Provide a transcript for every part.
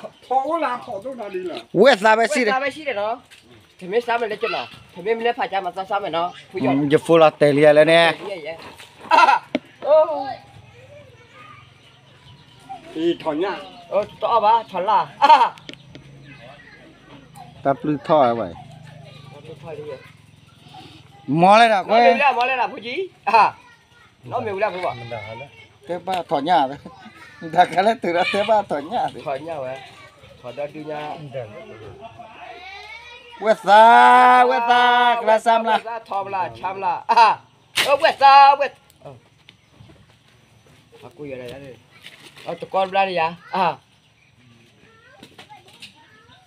ဖီအိၣ်လၢဖီဒိၣ်နၤလံလီၤ. ဝဲသးဝဲစံးဒီး, ဝဲသးဝဲစံးဒီးနီၤ, တမ့ၢ်စါမဲာ်လၢကနီၤ, တမ့ၢ်မ့ၢ်လၢဖးကၢ်မၤသီစါမဲာ်နီၤ, ဖုယီၢ်, ယဖိလီၤတဲာ်လံယၤလၢန့ၣ်, အံၤထီၣ်ညၣ်, တအီၣ်ဘၣ်, ထီၣ်လၢ်, တၢ်ပျုၢ်ထီၣ်ဝဲ, မီၤလဲၣ်ဒၣ်ကွဲ, မီၤလဲၣ်ဒၣ်ဖုကံ, နီၢ်မ့ၢ်ဝံၤလၢဖိဘၣ်, တဲဘၣ်ထီၣ်ညၣ်, တၢ်ခါလၢတုၤဒီးတဲဘၣ်ထီၣ်ညၣ်, ထီၣ်ညၣ်ဝဲ, ထီၣ်ဒီဒုညါ, ဝဲသး, ဝဲသး, ကလါစၢ်မျး, ထီၣ်မျး, ဆါမျး, ဝဲသး, ဝဲ, အကူယၤ, တကီတဘျါန့ၣ်ယၤ, ဒီး, ဒီး, သးဖှံလီၤမ့ၢ်အိၣ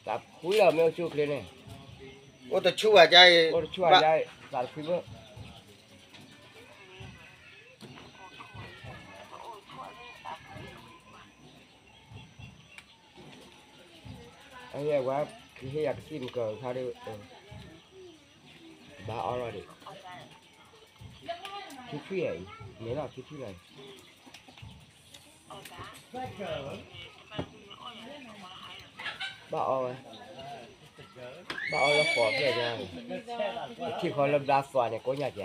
်ဆူၣ်အိၣ်ချ့န့ၣ်, အိၣ်တဆူၣ်ဘၣ်, အိၣ်တဆူၣ်ဘၣ်, သးတဖှံဘၣ်, အဝဲ, ကဟ့ၣ်ယၤကသံၣ်မကၢၤခါဒီး, ဘၣ်အီၣ်လီၤဒံး, ထံထွံၣ်အံၤ, မ့ၢ်လီၤထံထွံၣ်လီၤအံၤ, ဘၣ်အီၣ်ဝဲ, ဘၣ်အီၣ်လၢဃီၤဖျဲၣ်ညါ, ထံၣ်ဃီလၢဘျါသွးန့ၣ် ကိးညါကဲ,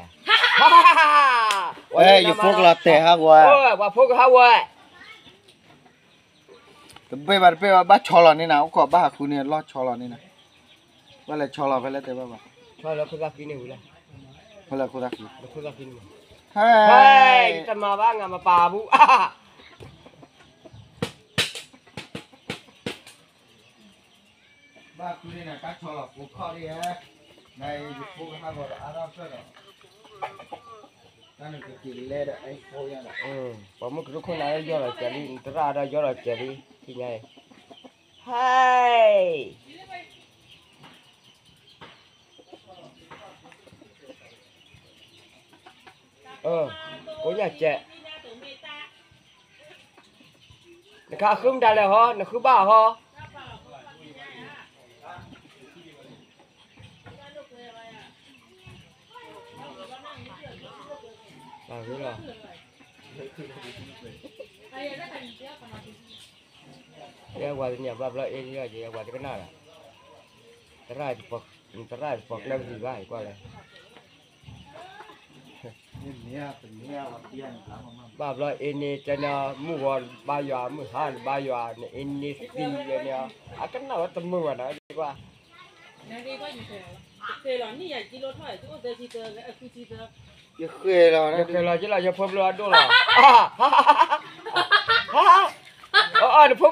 ယဖိကလီၤတဲာ်ဟးဂီၤ, ပှၤဖိကဟးဂီၤ တဘ့ၣ်ဘၣ်တဘ့ၣ်ဘၣ် ဘၣ်ဆီလီၤန့ၢ်နၤ, အိၣ်ခိးဘၣ်ဟးဃုန့ၣ် လီၢ်ဆီလီၤန့ၢ်နၤ, ဘၣ်လဲၤဆီလီၤဖဲလဲၣ်တဲဘၣ်ဘၣ်, ဆီလီၤခိၣ်သၣ်ဃံန့ၣ်ဝံၤလီၤ, ဖဲလဲၣ်ခိၣ်သၣ်ဃံ, ဟဲ, တမၤဘၣ် ငါမပာ်ဘူး, ဘၣ်ဃုန့ၢ်နၤ တၢ်ဆီလီၤဖိခီၣ်ဒ်, နယဖိကဟးဂီၤဒီးအါထီၣ်ဖျၢၣ်ဒီး, တၢ်နကက့ၤလဲဒီး, ပှၤမုၢ်ကရူၢ်ခိၣ်နၢ်လၢယီၢ်လီၤစဲးလံ, နသရၣ်ဒီးယီၢ်လီၤစဲးလံ, သ့ၣ်ညါအံၤ, ဟဲ, ကိးညါကဲ, နခါဃုမတၤလဲၣ်ဟီ, နဃုဘၣ်ဟီ, တၢ်ဂ့ၤလီၤ, ယဲဝၤတနံၤဘၣ်ဘျီအ့န့ၢ်လီၤ, ယဲဝၤတကနၣ်ဒီး, သရၣ်ပှၤကျဲဝံၤဘၣ် ယကွၢ်လဲၣ်, ဘၣ်ဘျီအ့န့ၢ်တဲန့ၣ်, မုၢ်ဂီၤဘါယွၤ, မုၢ်ဟါဘါယွၤ, နအ့န့ၢ်သံဝဲန့ၣ်, အကနၣ်ဝဲတမုာ်ဘၣ်နီၤ, ယကွၢ် ယဃဲလီၤ, ယဖိဘျီအဒိၣ်လီၤ, အီ နဖိ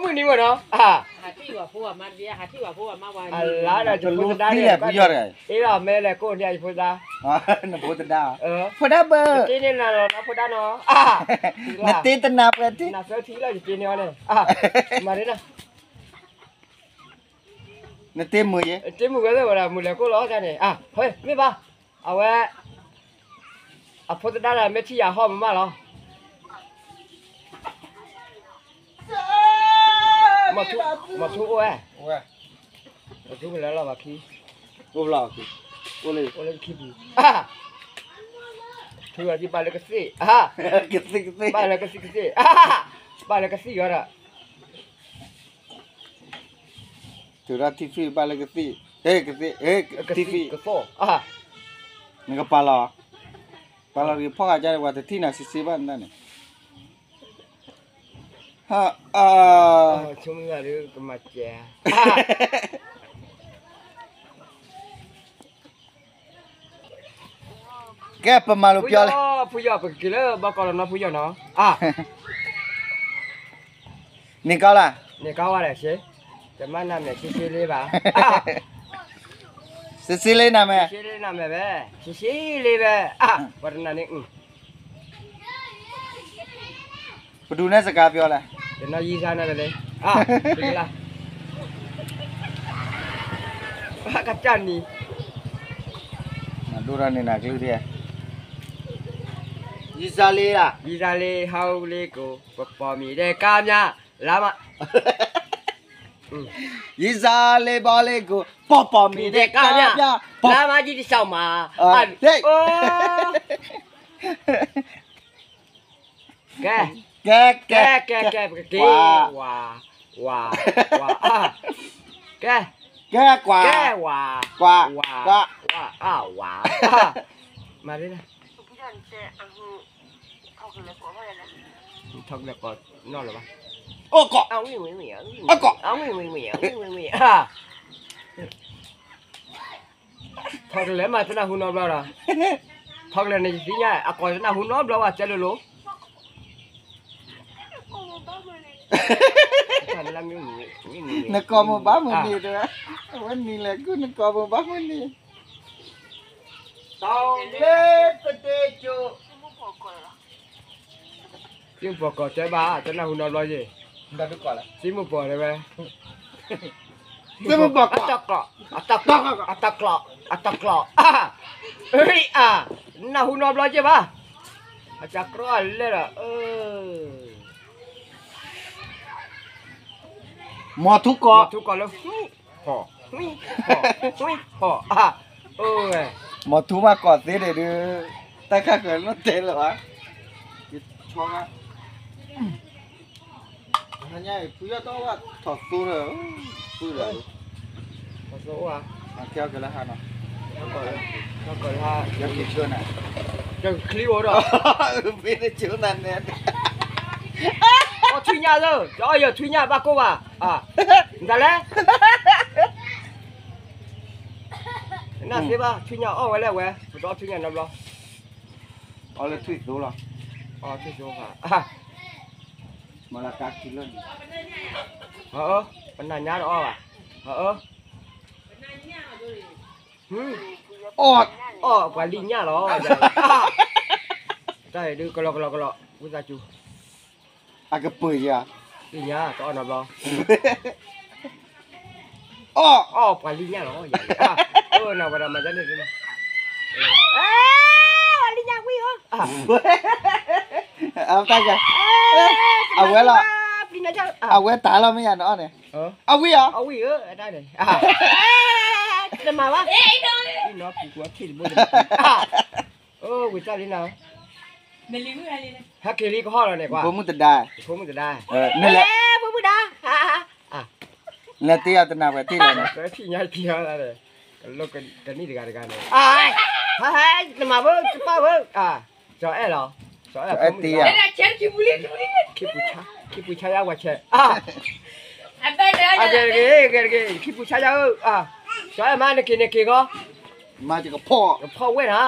မုၣ်နံၤဝဲနီၤ, အလါဒီးယဖိသဒါန့ၣ်, အ့လီၤမဲလဲၣ်ကိၣ်န့ၣ် ယဖိသဒါ, နဖိသဒါ, ဖိဒါဘၢ, တ့န့ၢ်နၤလီၤနီၤ ဖိဒါနီၤ, နတ့တနၤပှဲၤတ့, နသၢထံလီၤ ယတ့န့ၢ်အီၤန့ၣ်, မၤဒ်နီၤ နတ့မုာ်ယဲ, တ့မုာ်ဝဲသ့ၣ်ဝဲဒၣ် မုာ်လဲၤကိၣ်လီၤတၢ်န့ၣ်, မ့ၢ်ဘၣ်, အဝဲ, အဖိသဒါဒီးမ့ၢ်ထံၣ်ယၤဟီၣ်မးမးလီၤ, မၤထူအိၣ်ဝဲ, မၤထူကလဲၤလီၤဘၣ်ခံ, အိၣ်လၢခံပူၤ, ထူအီၤဒ်ဘၣ်လၢကသ့ၣ်, ကသ့ၣ်ကသ့ၣ်, ဘၣ်လၢကသ့ၣ်ကသ့ၣ်, ဘၣ်လၢကသ့ၣ်ယီၤဒီး တုၤဒီးထံဖံၣ်ဘၣ်လၢကသံၣ်, ဟ့ၣ်ကသံၣ်, ထံဖံၣ်, နကပာ်လီၤ, ပာ်လီၤတဂ့ၤ ဖီၣ်ဃာ်ကါဒီး ပှၤတထံၣ်နၤစ့စ့ဘၣ်နတၢ်န့ၣ်, ဆိကမိၣ်ဒ်ကမၤစဲး ကဲ ပမၤလိပျီလဲၣ်, ဖုယီၢ် ပကက့ၤလၢဘီကီးလီၤနီၤ ဖုယီၢ်နီၤ, န့ၣ်ကီလၢ, န့ၣ်ကီဝဲလဲၣ်, တမ့ၢ်နမဲာ်ဆ့ဆ့လ့ဘၣ်, ဆ့ဆ့လ့နမဲာ်, ဆ့ဆ့လ့နမဲာ်ဘဲ, ဆ့ဆ့လ့ဘဲ, ပှၤတနၤန့ၣ် ပဒုးနဲၣ်စကားပြောလဲၣ်, တနီၤယံၤစါနၤလဲၣ်, ကလါ, ကတၢၢ်နံၤ, ဒိၣ်ထီၣ်န့ၢ်နၤကလုၢ်ဒ်, ယံၤစါလ့, ယံၤစါလ့ ဟီၣ်လ့ကိး, ပပိာ်မံၤဒဲးကါမျၢ်, လါမး, ယံၤစါလ့ဘီလ့ကိး, ပပိာ်မံၤဒဲးကါမျၢ်, လါမးယံၤတစၢ်မး, အိ လ့ အိ လ့ ကဲ, ကဲ, ကဲ, ကဲ, ကဲ, ကဲ, ဝါ, ဝါ, ဝါ, ကဲ, ကဲ, ကွၢ်, ကဲ, ဝါ, ကွၢ်, ဝါ, ကွၢ်, ဝါ, အါ, ဝါ, မၤဒ်လဲၣ်, ထီၣ်ကလဲၤကိးနီၢ်လၢၤဘၣ်, အိၣ်ကိး, အိၣ်ကိး, ထီၣ်ကလဲၤမးတနၢ်ဟူနီတဘျီဒီး, ထီၣ်ကလဲၤန့ၣ်ယသ့ၣ်ညါ အကိးတနၢ်ဟူနီတဘျီဘၣ် တဲလိၤလိၤ နကိးမိၢ်ဘၣ်မုၢ်နံၤတဲဝဲ, အဝဲနံၤလဲၣ် နကိးမိၢ်ဘၣ်မုၢ်နံၤ, သီလ့တဒ့ကၠိ, သံမုၢ်ပှီၤကိးတဲဘၣ် တနၢ်ဟူနီတဘျီယ့ၣ်, သံမုၢ်ပှီၤတဲဝဲ, သံမုၢ်ပှီၤကိး, အတကျိး, အတကျိး, အတကျိး, အတကျိး, အါ, အါ, နၢ်ဟူနီတဘျီယ့ၣ်ဘၣ်, အတကျိးလဲၣ်ဒီး, မိၢ်ထူကိး, မိၢ်ထူကိးလၢ ဟီၣ်, ဟီၣ်, အါ, မိၢ်ထူမးကိးသ့ဒံးဒုး, တၢ်ခါဃၢၤလီၤတဲလၢၤဘၣ်, ယဆီ, ဟါညါအံၤ ဖုယီၢ်တအီၣ်ဘၣ်ထီၣ်သိလၢ, ဖုလၢ, ထီၣ်သိအိၣ်ဧါ, ကဲလၢဟါနီၤ, ကဲလၢဟါ, ကဲက့ၤဆၢနၤ, ကဲကချံအိၣ်ဒီး, ဖဲန့ၣ်ဆၢနၤနဲ, အီၣ်ထွံၣ်ညၣ်လၢ, ယအီၣ်ယထွံၣ်ညၣ်ဘၣ်ကိၢ်ဘၣ်, မတၤလဲၣ် နသ့ဘၣ် ထွံၣ်ညၣ်အီၣ်ဝဲလၢအဝဲ, ပတအီၣ်ထွံၣ်ညၣ်နီတဘျီ, အီၣ်လၢထွံၣ်သိလီၤ, အီၣ်ထွံၣ်သိ, မၤလၢကါခံလၢန့ၣ်, ပနၢ်ညါတအီၣ်ဘၣ်, အၢ, အီၣ်ပှၤလံၣ်ညၣ်လီၤ, တၢ်အံၤဒုးကလီကလီကလီ, ဝံသးစူၤ အကပၢၤယၤ, လံၣ်ညၣ်တအီၣ်နီတဘျီ, အီၣ်, အီၣ်ပှၤလံၣ်ညၣ်လီၤ, အၢ နဝဲဒၣ်မၤတၢ်န့ၣ်, လံၣ်ညၣ်ဝံၣ်ဧၢ, အဝဲလီၤ, အဝဲတၢ်လီၤမ့ၢ်ယၤနအီၣ်န့ၣ်, အဝံၣ်ဧါ, အဝံၣ်ဧၢ, တမၤဘၣ်, နီၢ်ပူၤကွၢ်ထံၣ်တဘိ, ဝံၤတၢ်လံနၤ, ဟဲက့ၤလံကဟီၣ်လီၤန့ၣ်, ဖိမုၣ်တဒါ, ဖိမုၣ်တဒါ, ဖိမုၣ်ဒါ, လဲၤတ့ၢ်အီၤတနၤပှဲၤတ့ၢ်လီၤန့ၣ်, ကနံၣ်တဂၤတဂၤန့ၣ်, နမၤဘၣ်တပၣ်ဘၣ်, စီၤအဲၣ်လီၤ, စီၤအဲၣ်တ့ၢ်ဧါ, ခံပူၤဆါယါဝဲဆဲး, အဂ့ၤတဂ့ၤ, ဂ့ၤတဂ့ၤ, ခံပူၤဆါယါဧၢ, စီၤအဲၣ်မၤနက့ၤနက့ၤဂီၢ်, မၤယကဖီၣ်, ကဖီၣ်ဝဲနၤ,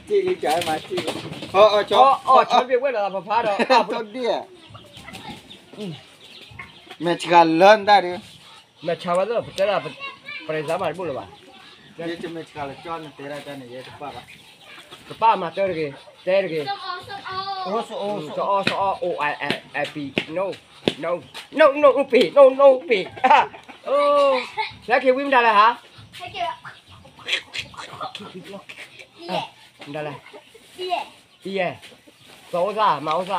က့ၤလံကမၤ, အီၣ်ဆီဘ့ၣ်ဝဲလီၤဖးဖးဒီး, မဲာ်ဆှးလၢနတၢ်ဒုး, မဲာ်ဆှးဝဲလၢပတဲဒၣ်, ပရံသးမးတဘိလၢၤဘၣ်, ယမဲာ်ဆှးလၢကၠီနတဲဒၣ်တၢ်န့ၣ် ယဲတပၣ်ဘၣ်, တပၣ်မၤတၢ်တဂ့ၤ, တဲတဂ့ၤ, စီၤအီစီၤအီ, အိၣ်အါ, အါ, အါ, ပံ, နိၣ်, နိၣ်, နိၣ်, ပံ, နိၣ်, နိၣ်, ပံ, အိ, ဟဲက့ၤဝံမတၤလဲၣ်ဟါ, မတၤလဲၣ်, ယဲ, စီၤအိၣ်သၣ်, မၤအိၣ်သၣ်,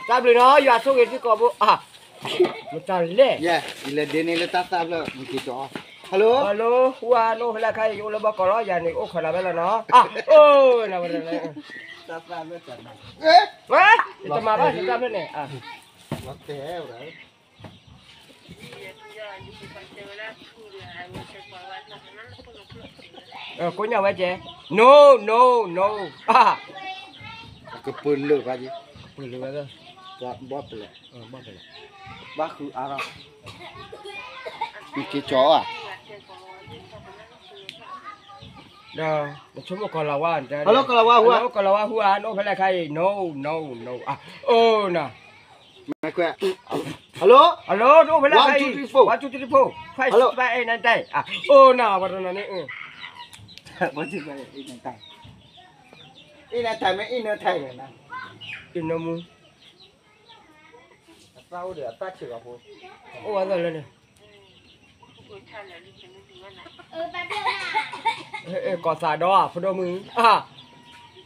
တၢ်ဘျုးနီၤ ယွၤဆိၣ်ဂ့ၤသုကိးဘိ, မတၤလဲၣ်, ယလဲၤဒ့န့ၢ်လၢတၢ်သၣ်ဖျၢၣ် မ့ၢ်က့ၤကၠီ, hello, hello, ဟူဧါ, နအိၣ်ဖဲလဲၣ်ခါအံၤ ယအိၣ်လၢဘီကီးလီၤ, ယၤန့ၣ်အိၣ်ခိးနၤဖဲလဲၣ်နီၤ, အိ, တၢ်သၣ်ဖျၢၣ်, ဝဲ, ယတမၤဘၣ်တၢ်ဖျၢၣ်န့ၣ်, ကိးညါဝဲကဲ, no, no, no, ကပၢၤလၢာ်ဘၣ်, ကပၢၤလၢာ်ဘၣ်, ဘၣ်ပလဲၤ, ဘၣ်ဃုအါထီၣ်, မ့ၢ်က့ၤကၠီဧါ, ဒီးနဆိကမိၣ်ကီၤလၤဝါ, hello, ကီၤလၤဝါဟူဧါ, ကီၤလၤဝါဟူဧါ, နအိၣ်ဖဲလဲၣ်ခါအံၤ, no, no, no, အိ, န hello, hello, နအိၣ်ဖဲလဲၣ်ခါအံၤ, one, two, three, four, five, six, seven, eight, nine, ten, အိ, န ဝဲတနီၤန့ၣ်, one, two, three, four, five, six, seven, eight, nine, ten, အ့ၣ်နထၢၣ်မ့ၢ်အ့ၣ်နထၢၣ်, အ့ၣ်နမူ, အသၣ်အိၣ်ဒီးအသၣ်ဆံးဂီၤဖိ, အိၣ်ဝဲသီလၢန့ၣ်, ကိးသးဒီးဖိဒိၣ်မုၣ်,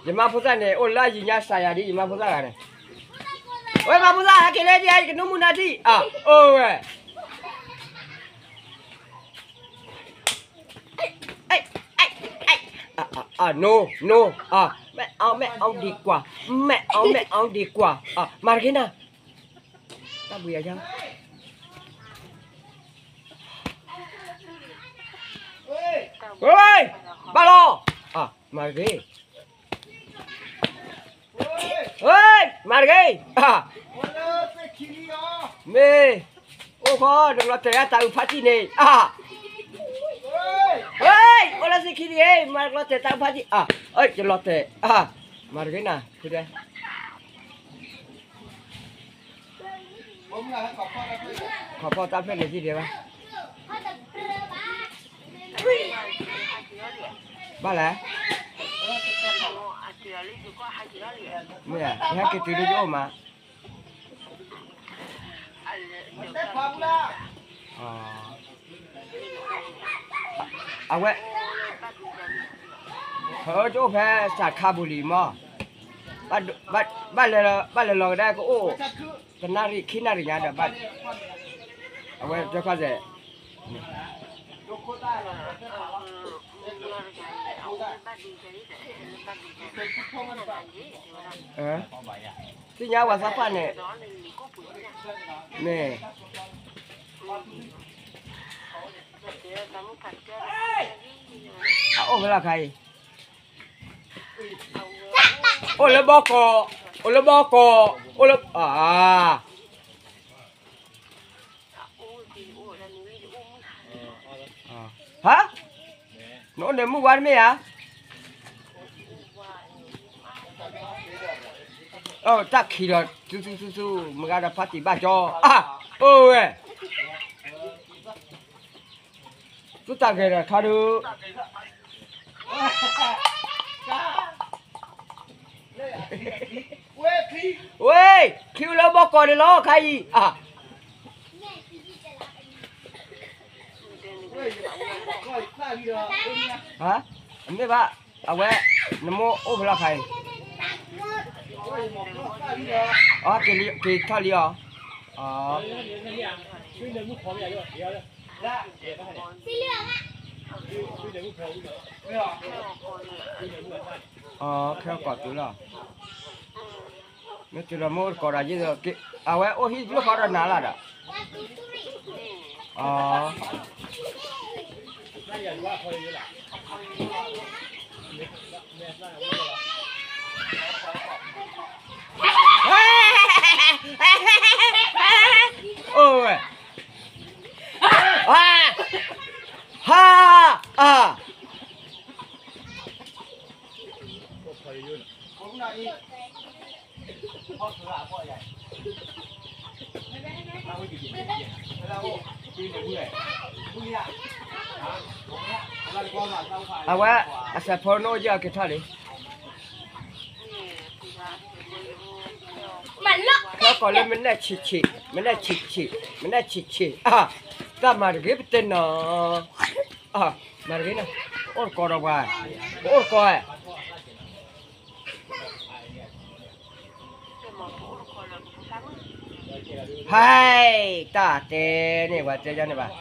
ယမါဖိသၣ်န့ၣ် အိၣ်လၢယညါစၢ်ယၤဒ် ယမါဖိသၣ်ဂၤန့ၣ်, ဝဲမါဖိသၣ်ဟဲက့ၤလၢဒ်အံၤ ယကနူၤမုၢ်နၤထံၣ်, အိၣ်ဝဲ အဲ, အဲ, အဲ, อ่ะ no no อ่ะ ไม่เอา ไม่เอาดีกว่า ไม่เอา ไม่เอาดีกว่า อ่ะ มาเถอะนะ ตาเบื่อยัง เฮ้ย บ้าเหรอ อ่ะ มาเถอะ ဟ့ၣ် မၤတဂ့ၤ မ့ၢ် အိၣ်ဃီ နကလီၤတဲာ်တၢ်အုးဖးတံၢ်န့ၣ် ဟ့ၣ် အိၣ်လၢသ့ၣ်ခံတဂ့ၤ မၤကလီၤတဲာ်တၢ်အုးဖးတံၢ် ယလီၤတဲာ် မၤတဂ့ၤနၤ ဖုဒဲ ခီဖီတၢ်ဖျၢၣ်န့ၣ်သ့ၣ်ဒဲးဘၣ် ဘၣ်လဲၣ် မ့ၢ် ယဟဲက့ၤတုၤလၢယအိၣ်မး အဝဲ ဟဲကအိၣ်ဖဲစးခါပူၤလံမး ဘၣ်လဲၤလီၤကဒါကအိၣ် တနၣ်ရံၣ်ခံနၣ်ရံၣ်ညါဒီးဘၣ် အဝဲတခီစဲး သ့ၣ်ညါဝဲသးပှၢ်န့ၣ် မ့ၢ် အအိၣ်ဖဲလၢခါအံၤ အိၣ်လၢဘီကီး အိၣ်လၢဘီကီး အိၣ်လၢ အါ ဟါ နအိၣ်န့ၣ်မုၢ်ဝါတမ့ၢ်ဧါ တၢ်ခံးဒီး သူသူသူသူ မုၢ်ဂၤဒီးဖါတံၢ်ဘၣ်ကၠီ အါ အိၣ်ဝဲ သုတၢ်ဂဲၤဒီးခါဒုး ဝဲ ချံအိၣ်လၢဘီကီးန့ၣ်လီၤ ခါအံၤ အါ ဟါ အမ့ၢ်ဘၣ် အဝဲ နမိၢ်အိၣ်ဖဲလီၤခါအံၤ အက့ၤထီၣ်လံအီၤ အခဲအကီၢ်တုၤလီၤ မ့ၢ်တုၤလီၤမ့ၢ်အိၣ်တကိးဒီးယ့ၢ် အဝဲအိၣ်ဟံၣ်လိၣ်ဃီဒီးနၤလီၤဒီး အ အိၣ်ဝဲ ဟါ ဟါ အါ အဝဲ အစဲးဖိနအိၣ်ယဲၢ်အက့ၤထီၣ်လံ ခဲကီးလၢမနဲၣ်ဆံးဆံး မနဲၣ်ဆံးဆံး မနဲၣ်ဆံးဆံး တၢ်မၤတဂ့ၤပတဲနီၤ မၤတဂ့ၤနီၤ ပအိၣ်တကိးဒီးပှၤ ပအိၣ်တကိး ဟဲ တၢ်တဲန့ၣ် ပှၤတဲယါန့ၣ်ဘၣ်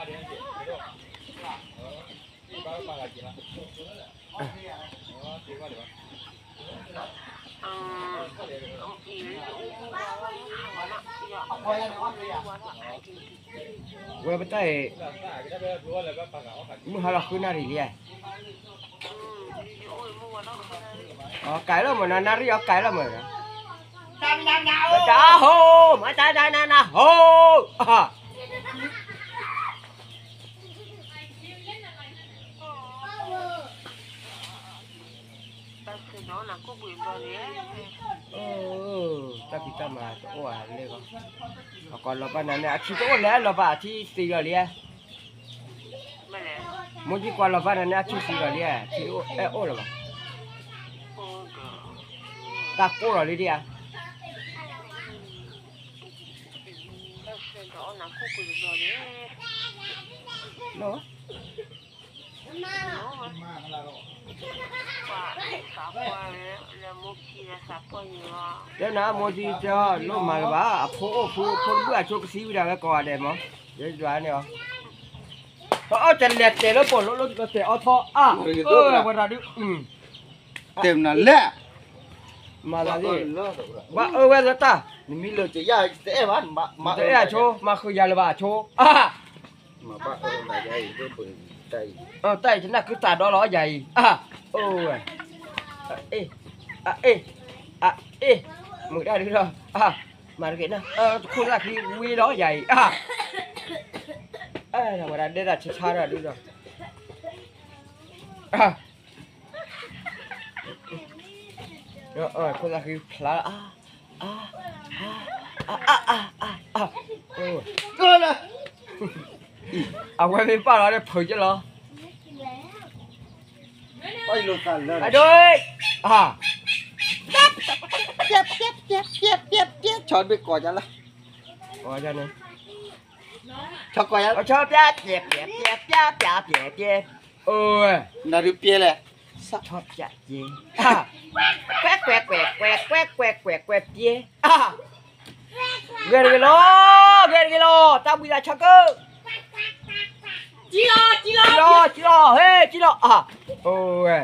ဝဲပတၢ်အံၤ မုၢ်ဟါလီၤဃုနၣ်ရံၣ်လံ ကဲလီၤမး နနၣ်ရံၣ်အီၤကဲလီၤမး တၢ်ဟိ မတၤတၢ်နနၢ်ဟိ တၢ်ဖံးတၢ်မၤတအိၣ်အလဲၣ်ဂီၢ် အကိးလီၤဘၣ်နၤန့ၣ် အထံတအိၣ်လဲၣ် လီၤဘၣ်အထံသံလီၤလံ မိၢ်ကံကွၢ်လီၤဘၣ်နၤန့ၣ် အထံသံလီၤလံ ထံတအိၣ်အဲၣ်အိၣ်လၢၤဘၣ် တၢ်ကိၢ်လီၤလံဒ်ဧါ တဲနၤ မိၢ်ကံတဲအီၤ လိၣ်မၤလၢၤဘၣ် အဖိအိၣ်ဖု အဖိတဘုၣ်အဆိကသံဝံၤဒၣ်ဝဲကိးဂၤဒဲးမး ယဲယွၤန့ၣ်အီၤ အီၣ်တလဲၤတဲာ်လၢပိာ်လိလၢတဲာ်အီထီအါ, အဝဲဒၣ်ဒုး, တဲာ်နၤလဲၣ်, မၤလၤ, ဘၣ်အၢဝဲလၢတၢ်, တအဲၣ်အဆိ, မၤဃုာ်ယၤလၢၤဘၣ်အဆိ, တၢ်အံၤတနၢ်ခုတၢ်ဒီလီၤယၤအံၤ, အ့ၣ်, အ့ၣ်, အ့ၣ်, မုာ်တၢ်ဒုးဒီး, မၤတဂ့ၤနၤ, တခိၣ်သၣ်ခံဝံၤလီၤယၤအံၤ, ဝဲဒၣ်ဒဲဒၣ်ဆါဆါတၢ်ဒုးဒီး ခိၣ်သၣ်ဃံဖျါ, အဝဲမ့ၢ်ပာ်လီၤဒီးဖုးက့လီၤ, အဒိ, ဆီဘ့ၣ်ကိးလၢ, ဆီကိးယၤ, ဆီပျဲပျဲပျဲပျဲပျဲပျဲ, အိၣ်, နဒုးပျဲလဲၣ်, ဆီပျဲပျဲ, ကွဲးကွဲးကွဲးကွဲးကွဲးကွဲးကွဲးကွဲးပျဲ, ဂဲၤတဂ့ၤလီၤ, ဂဲၤတဂ့ၤလီၤ, တၢ်ဘှံးသးဆၢကၢ, ကံလီၤ, ကံလီၤ, ဟဲကံလီၤ, အိၣ်ဝဲ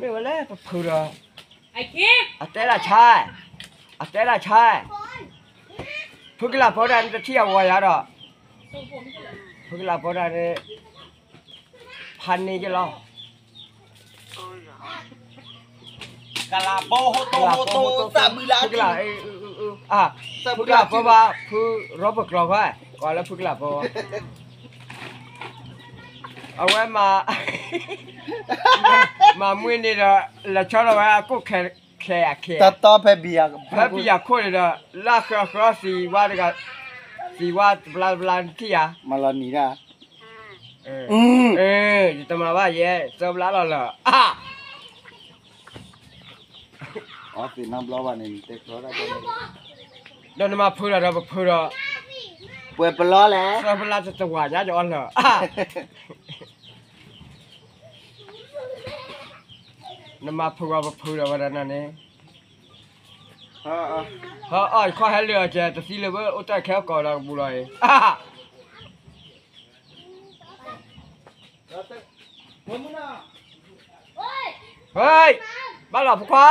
မ့ၢ်ဝဲလၢပဖုးဒီး, အတဲဒၣ်ဆါ, အတဲဒၣ်ဆါ, ဖုကလၢ်ဖိဒၣ်န့ၣ်တထံၣ်အဝဲယၤဒီး, ဖုကလၢ်ဖိဒၣ်န့ၣ်, ဖးန့ၢ်က့လီၤ ကလးဘီဟိတိဟိတိ သးဘုလၢ်, ဖုကလးဖိဘၣ် ဖုရီပကျီၤခွါ, ကိးလၢဖုကလးဖိ, အဝဲမၤ, မၤမွ့န့ၣ်ဒီး လဲၤဆီလီၤဝဲအကိၣ်ခဲ, ခဲ, ဖဲဘံယၤခိၣ်န့ၣ်ဒီး လၢဃၢဃၢသံဝါတဂၤ, သံဝါတဘျါတဘျါနထံၣ်ဧါ, မၤလီၤနံၤဒၣ် ယတမၤဘၣ်ယဲ, သၢဘျါလီၤလၢာ်, အီသံးနီတဘျီဘၣ်န့ၣ်, ဒီးနမၤဖုးဒီး ဒီးပဖုးဒီး, ပှဲၤပလီလဲၣ်, သၢဘျါတတဝၤညါယအီလၢာ်, နမၤဖုးဝဲပဖုးဒီးဝဲဒၣ်နၤန့ၣ်, ဟၢအီၣ်ယခီၣ်ဟဲလၢာ်အီၤကဲ တသံလၢၤဘၣ် အိၣ်တၢ်ခဲအီၣ်ကီးဒီးကဘူလီၤအံၤ, ဟဲ, ဘၣ်လီၤဖိခွါ,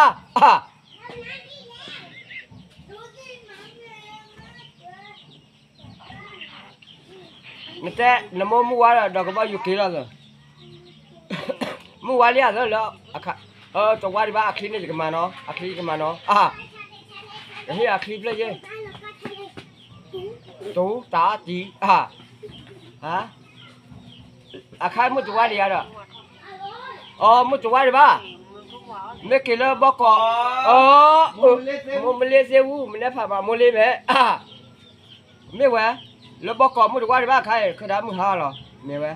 နတဲ, နမိၢ်မုၢ်ဝါဒီး ဒီးကဘီယူၤက့ၤလီၤသၢ, မုၢ်ဝါလံဧါသၢလၢ, တဝါဒံးဘၣ် အချံန့ၣ်ယကမၤနီၤ, အချံယကမၤနီၤ, ကဟ့ၣ်အချံဖျၢၣ်ယဲ, တူၤတၢ်တံၤ, အခါမုၢ်တဝါဒံးဧါဒီး, အီ မုၢ်တဝါဒံးဘၣ်, မ့ၢ်က့ၤလၢဘီကီး, အီ, မိၢ်မလ့သ့ဝူ မနဲဖးဘၣ်မိၢ်လ့မဲာ် မ့ၢ်ဝဲ, လၢဘီကီးမုၢ်တဝါဒံးဘၣ်ခါအံၤ ခဲဒၣ်မုၢ်ဟါလီၤ မ့ၢ်ဝဲ,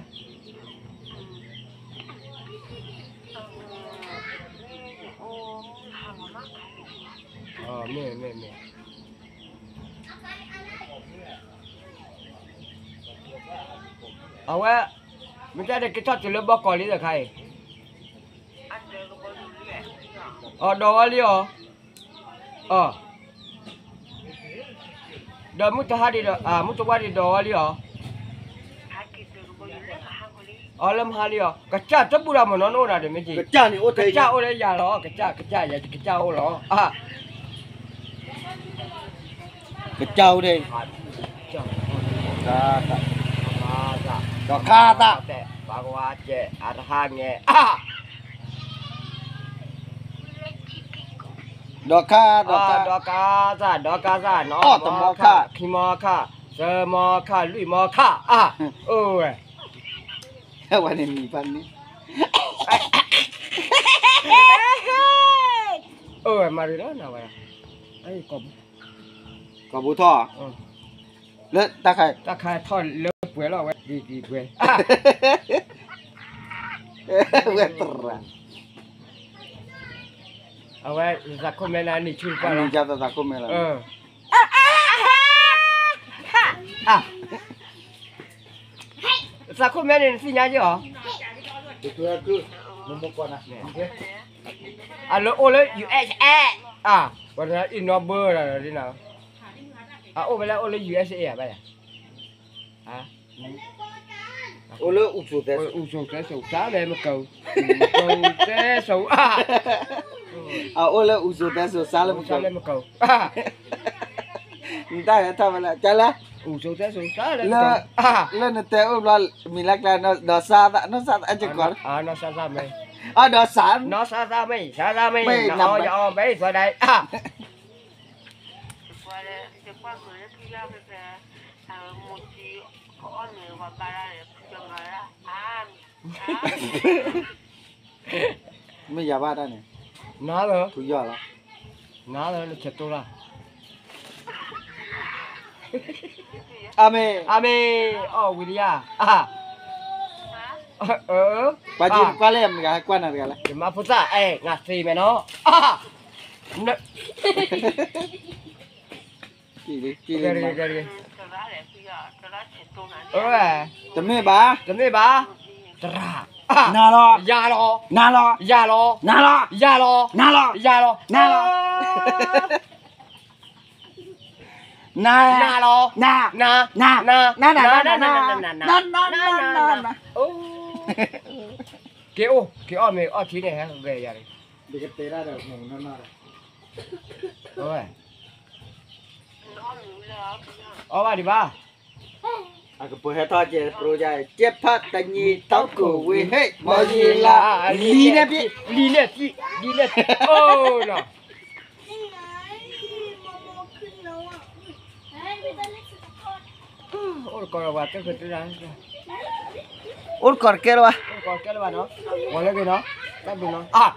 မ့ၢ်, မ့ၢ်, မ့ၢ်, အဝဲ, မ့ၢ်တဲဒီးက့ၤထီၣ်တုၤလၢဘီကီးလံတခါအံၤ, အီ ဒီးဝဲလံအီၤ, အီ ဒီးမုၢ်တဟါဒံးဒီး မုၢ်တဝါဒံး ဒီးဝဲလံအီၤ, အီ လၢမဟါလံအီၤ ကစၢ်တဘူၣ်ဒီးမနီၤ နအိၣ်ဒၣ်ဒီးမ့ၢ်က့ၤ, ကစၢ်အိၣ်လၢယၤလီၤ ကစၢ် ကစၢ် ယကစၢ်အိၣ်လီၤ ကစၢ်အိၣ်ဒၣ်အံၤ, ဒီးခါသၣ်, ဒီးခါ, ဒီးခါသၣ်, ဒီးခါသၣ်, နအီၣ်တမီခါ, ခံမီခါ, သၢမီခါ, လွံၢ်မီခါ, အိၣ်ဝဲ, ဝဲန့ၣ်မံၤဖးန့ၣ်, အိၣ်ဝဲ မၤရံၤလီၤနၤဝဲ, ကိာ်ဘိထီၣ်, လၢတၢ်ခါ, တၢ်ခါထီၣ်လၢပှဲၤလီၤဝဲ ဒ်ပှဲၤ, ဝဲတရၣ်, အဝဲသးခိၣ်မဲနၤနံၣ်ဆူတပှၢ်လီၤ, သးခိၣ်မဲလီၤ, သးခိၣ်မဲန့ၣ် နသ့ၣ်ညါယဲၢ်အီၤ, အလၢအိၣ်လၢ ယူၣ်အ့ၣ်အဲး အါ, ပှၤတဂၤအံၤနီဘၢလီၤ, အအိၣ်ဝဲလၢအိၣ်လၢ ယူၢ်အ့ၣ်စ့ၣ်အ့ၣ် ဘၣ်ယၤ, အိၣ်လၢ အူစိၤသဲစိၤ စါလၢမကၤ, အအိၣ်လၢအူစိၤသဲစိၤ စါလၢမကၤ, နတၢ်ဟဲထီၣ်ဝဲလၢ ကလဲၣ်, အူစိၤသဲစိၤ စါလၢမကၤ, လၢနတဲအိၣ်ဘျီ မံၤလၢကျါ နီၢ်စါသၣ် နီၢ်စါသၣ် အကကီး, နီၢ်စါသၣ်မ့ၢ်, အဒီးစါ, နီၢ်စါသၣ်မ့ၢ် စါသၣ်မ့ၢ် နအီၣ်ယအီၣ်မ့ၢ်သွဲဒၣ်, မ့ၢ်ယၤဘၣ်တၢ်န့ၣ်, နၤလၢ, ဖုယီၢ်လီၤ, နၤလၢနဆဲးတိၢ်လၢ်, အမ့ၢ်, အမ့ၢ်, အီၣ်ဝံၤလံဧါ, ပှၤကကွၢ်လၢယမတဂၤ ကွၢ်နၤတဂၤလၢ, ယမါဖိသၣ်အဲၣ် နသ့မဲာ်နီၤ, တမ့ၢ်ဘၣ်, တမ့ၢ်ဘၣ်, တရၣ်, နၤလီၤ, ယၤလီၤ, နၤလီၤ, ယၤလီၤ, နၤလီၤ, ယၤလီၤ, နၤလီၤ, ယၤလီၤ, နၤလီၤ, နၤ, နၤလီၤ, နၤ, နၤ, နၤ, နၤ, နၤ, နၤ, နၤ, နၤ, နၤ, နၤ, နၤ, နၤ, နၤ, က့ၤအိၣ် က့ၤအီၣ်မ့ၤအီထံန့ၣ် ဟဲဂဲၤယၤန့ၣ်, အီၣ်ဘၣ်ဒံးဘၣ်, အကပၤဟဲထီၣ်ကဲ ပရိယါ ကဲဖးတနံၤ တီခိၣ်ဝ့ဟ့ၣ် မီၤယံၤလါ လံာ်နဲၣ်ဖံး လံာ်နဲၣ်ဖံး လံာ်နဲၣ်ဖံး အိၣ်နီၤ, အိၣ်တကီၢ်လၢၤဘၣ် တၢ်ဃုတၢ်, အိၣ်တကီၢ်တကဲလၢၤဘၣ်, အိၣ်တကီၢ်တကဲလၢၤဘၣ်နီၤ, ဝဲလၢဂ့ၤနီၤ, တၢ်ဘျုးနီၤ, အါ